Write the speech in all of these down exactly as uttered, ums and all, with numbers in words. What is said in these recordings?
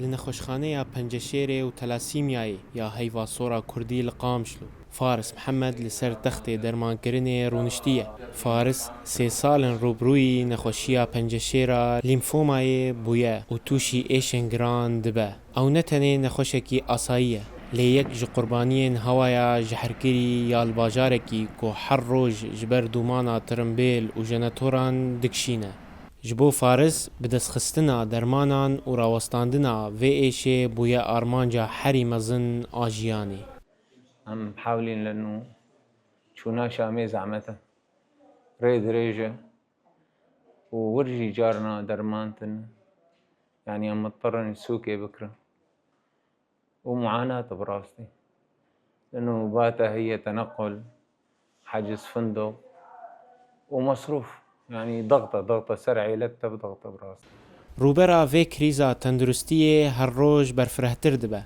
Li nexweşxaneya Penceşêrê û Telasîmyayê ya Heyva Sora Kurdî li Qamişlo, Faris Mihemed li ser textê dermankirinê rûniştiye. Faris sê sal in rûbirûyî nexweşiya penceşêra lîmfomayê bûye û tûşî êşên giran dibe. Ew ne tenê nexweşekî asayî ye, lê yek ji qurbaniyên hewaya jehrkirî ya li bajarekî ku her roj ji ber dûmana tirimbêl û jenetoran dikişîne. Ji bo Faris, bi destxistina dermanan û rawestandina vê êşê bûye armanca herî mezin a jiyanê. Em hewlîn li nû çûna Şamê zehmet e. Rê dirêj e û wir jî carna derman tune. Yanî em muttir in sûkê bikirin. û muanat bi rastî. Leno bate heye tenequl, haciz funduq û mesrûf. Yanî dexte, dexte ser eîlet te bidexte bi rastî. Rûbera vê krîza tenduristiyê her roj berfirehtir dibe.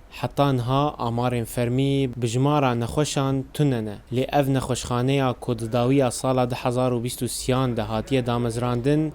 Heta niha amarên fermî bi jimara nexweşan tune ne. Lê ev nexweşxaneya ku di dawiya sala du hezar û bîst û sêyan de hatiye damezrandin,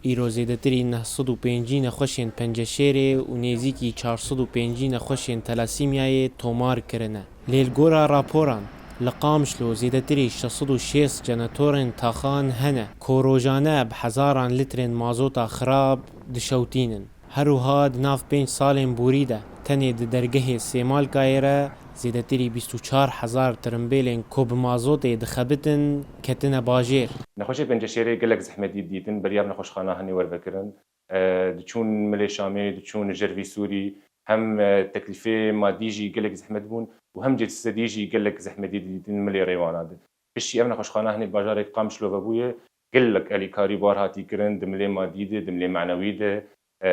îro zêdetirî neh sed û pêncî nexweşên penceşêrê û nêzîkî çar sed û pêncî nexweşên telasîmyayê tomar kirine. Lê li gora raporan, li Qamişlo zêdetirî şeş sed û şêst jenetorên taxan hene, ku rojane bi hezaran litrên mazota xirab dişewtînin. Her wiha di nav pênc salên borî de tenê di dergehê Sêmalkayê re zêdetirî bîst û çar hezar tirimbêlên ku bi mazotê dixebitin ketine bajêr. Nexweşê penceşêrê gelek zehmetî didîtin, beriya nexweşxana hinê wervekirin. E, diçûn milê Şamê, diçûn jervî Sûrî, hem, e, teklîfê madî jî gelek zehmet bûn û hem cesedî jî gelek zehmetî didîtin milê rêwana de. Piştî ev nexweşxana hinê bajarek Qamişlo vebûye, gelek elîkarî bar hatî kirin, di milê madî de, di milê manewî de, e,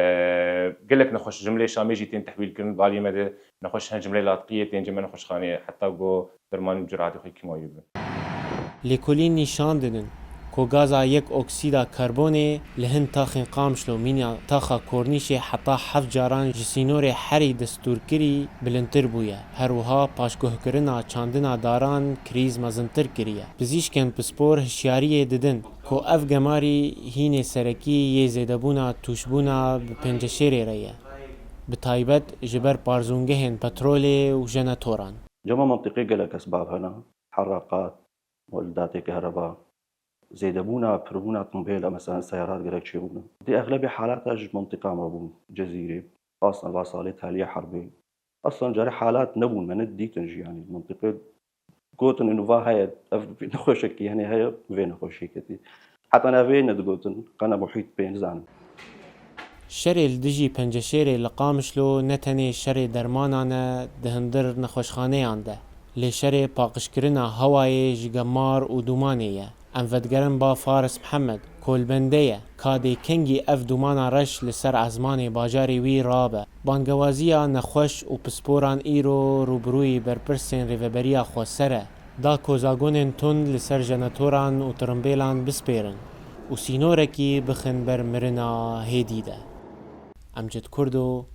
gelek nexweş ji milê Şamê jî tên tehwîl kirin, balî me de nexweş hin ji milê Latqiyê tên ji me nexweşxaneyê, heta ku derman û curaetê xwe kîmayî bibin. Lêkolîn nîşan didin ku gaza yek oksîda karbonê li hin taxên Qamişlo mîna taxa Kornîşê heta heft caran ji sînorê herî destûrkirî bilindtir bûye. Her wiha paşguhkirina çandina daran krîz mezintir kiriye. Pizîşkên pispor hişyariyê didin ku ev gemarî hînê serekî yê zêdebûna tûşbûna bi penceşêrê re ye, bi taybet ji ber parzûngehên petrolê û jenetoran. Cema mentiqê gelek esbab hene, heraqat, weldatê kehreba, zêdebûna, pirbûna tombêla, mesela seyarat gelek çêbûne. Di exlebê halata ji mentiqa me bûn, Cezîrê, xastan va salê taliye herbê. Aslan carê halat nebûn, me nedîtin jî, yanî mentiqê gotin inu va heye, ev nexweşekî, yanî heye, vê nexweşî ketî. Heta navê nedigotin, qena muhît pê nizanim. Şerê li dijî penceşêrê li Qamişlo ne tenê şerê dermanan e di hundir nexweşxaneyan de, lê şerê paqijkirina hewayê ji gemar û dûmanê ye. Em vedigerin ba Faris Mihemed, ku li bende ye, ka dê kengî ev dûmana reş li ser ezmanê bajarê wî rabe. Bangewaziya nexweş û pisporan îro rûbirûyî berpirsên rêveberiya xweser e, da ku zagonên tund li ser jenetoran û tirimbêlan bispêrin û sînorekî bixin ber mirina hêdî de. Emcid Kurdo,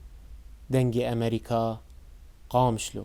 Dengê Emerîka, Qamişlo.